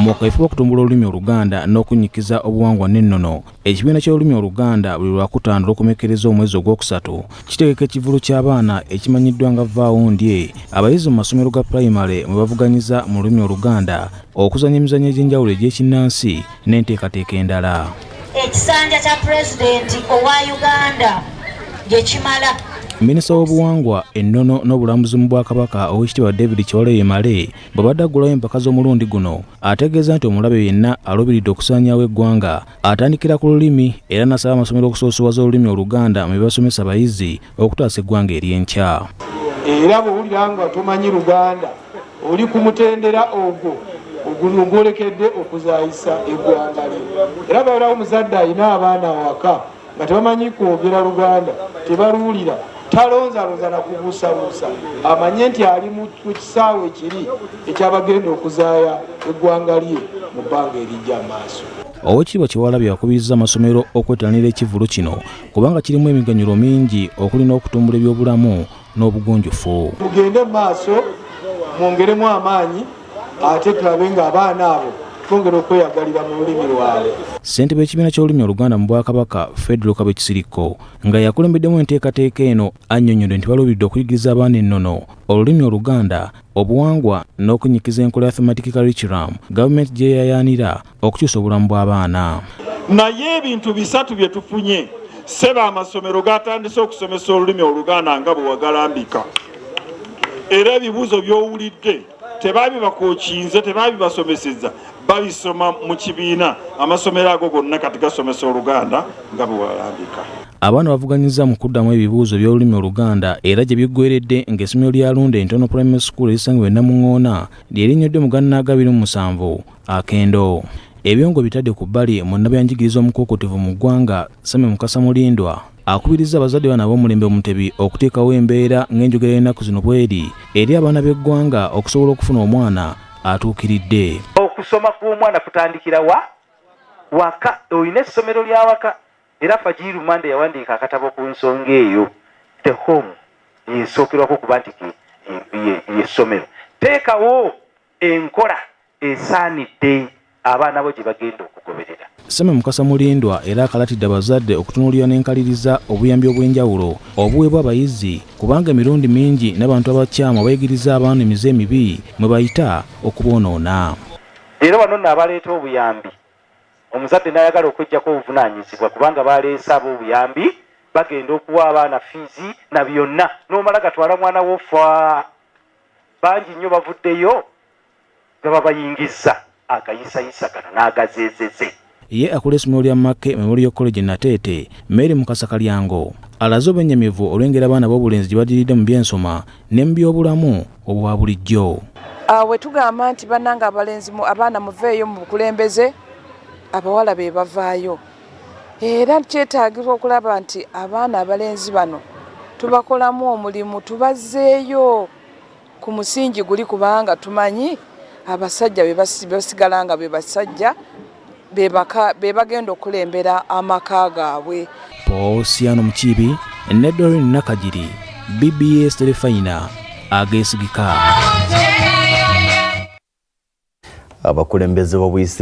Mu kaweefube okutumbula olulimi Oluganda n'okunnyikiza obuwangwa n'ennono, ekibiina ky'olulimi Oluganda buli Lwakutaano lw'okukomekkereza omwezi ogwokusatu kitegeka ekivvulu ky'abaana ekimanyiddwa nga Vvaawo Ndye, abayizi mu masomero ga pulayimale mwe bavuganyiza mu lulimi Oluganda, okuzannya emizannyo egy'enjawulo egy'ekinnansi n'enteekateeka endala. Ekisanja kya Pulezidenti owa Uganda gye kimala. Minisita w'obuwangwa, ennono n'obulambuzi mu Bwakabaka, Oweekitiibwa David Kyewalabye Male, bw'abadde aggulawo empaka z'omulundi guno, ategeeza nti omulabe yenna aluubiridde okusaanyaawo eggwanga atandikira ku lulimi, era n'asaba amasomero okusoosowaza olulimi Oluganda mu bye basomesa abayizi okutaasa eggwanga ery'enkya. Era bw'owulira nga tomanyi Luganda, oli ku mutendera ogwo ogwolekedde okuzaayisa eggwanga lyo. Era babeerawo omuzadde alina abaana awaka nga tebamanyi kwogera Luganda, tebaluwulira, talonzalonza na kubuusabuusa, amanye nti ali mu kisaawe ekiri ekyabagenda okuzaaya eggwanga lye mu bbanga erijja maaso. Oweekitiibwa Kyewalabye akubirizza amasomero okwettanira ekivvulu kino kubanga kirimu emiganyulo mingi okuli n'okutumbula ebyobulamu n'obugunjufu. Mugende mu maaso, mwongeremu amaanyi, ate tulabe ng'abaana abo twongera okweyagalira mu lulimi lwabwe. Ssentebe w'ekibiina ky'olulimi Oluganda mu Bwakabaka, Federo Kabekisirikko, nga yakulembeddemu enteekateeka eno, annyonnyodde nti baluubiridde okuyigiriza abaana ennono, olulimi Oluganda, obuwangwa n'okunnyikiza enkola ya thematic curriculum gavumenti gye yayaanira okukyusa obulamu bw'abaana. Naye ebintu bisatu bye tufunye, ssebo, amasomero gatandise okusomesa olulimi Oluganda nga bwe wagalambika, era ebibuuzo by'owulidde tebabibakookinze, tebabibasomeseza, babisoma mu kibiina. Amasomero ago gonna kati gasomesa Oluganda nga bwe walambika. Abaana bavuganyiza mu kuddamu ebibuuzo by'olulimi Oluganda, era gye biggweredde ng'essomero lya Lunda Entono Primary School erisangibwa e Namuŋŋoona lye linnyodde mu gannaaga 27 akendo. Ebyongo bitadde ku bbali, munnabyanjigiriza omukuukuutivu mu ggwanga Sami Mukasa Mulindwa akubirizza abazadde bano ab'omulembe Omutebi okuteekawo embeera ng'enjogera y'ennaku zino bw'eri eri abaana b'eggwanga okusobola okufuna omwana atuukiridde. Okusoma kw'omwana kutandikira wa waka. Olina essomero lya waka, era Fajiri Mande yawandiika akatabo ku nsonga eyo. The home yesookerwako okuba nti yessomero. Teekawo enkola esaanidde abaana bo gye bagenda okugoberera. Sami Mukasa Mulindwa era akalatidde abazadde okutunuulira n'enkaliriza obuyambi obw'enjawulo obuweebwa abayizi, kubanga emirundi mingi n'abantu abakyamu abayigiriza abaana emize emibi mwe bayita okuboonoona. Leero wano nno abaleeta obuyambi, omuzadde n'ayagala okweggyako obuvunaanyizibwa kubanga baleese ab'obuyambi bagenda okuwa abaana fiizi na byonna, n'omala gatwala mwana wo fa. Bangi nnyo bavuddeyo nga babayingizza agayisayisa gano n'agazeezeze. Ye akulira essomero lya Mackay Memorial College Nateete, Mary Mukasa Kalyango, alaze obwennyamivu olw'engeri abaana b'obulenzi gye badiridde mu byensoma ne mu byobulamu obwa bulijjo. We tugamba nti bannange abalenzi, abaana muveeyo mu bukulembeze, abawala be bavaayo. Era kyetaagibwa okulaba nti abaana abalenzi bano tubakolamu omulimu, tubazzeeyo ku musingi guli, kubanga tumanyi abasajja be basigala nga be basajja be bagenda okulembera amaka gaabwe. Posiano Mukiibi ne Doreen Nakagiri, BBS Terefayina ageesigika. Abakulembeze b'Obuyisiraamu.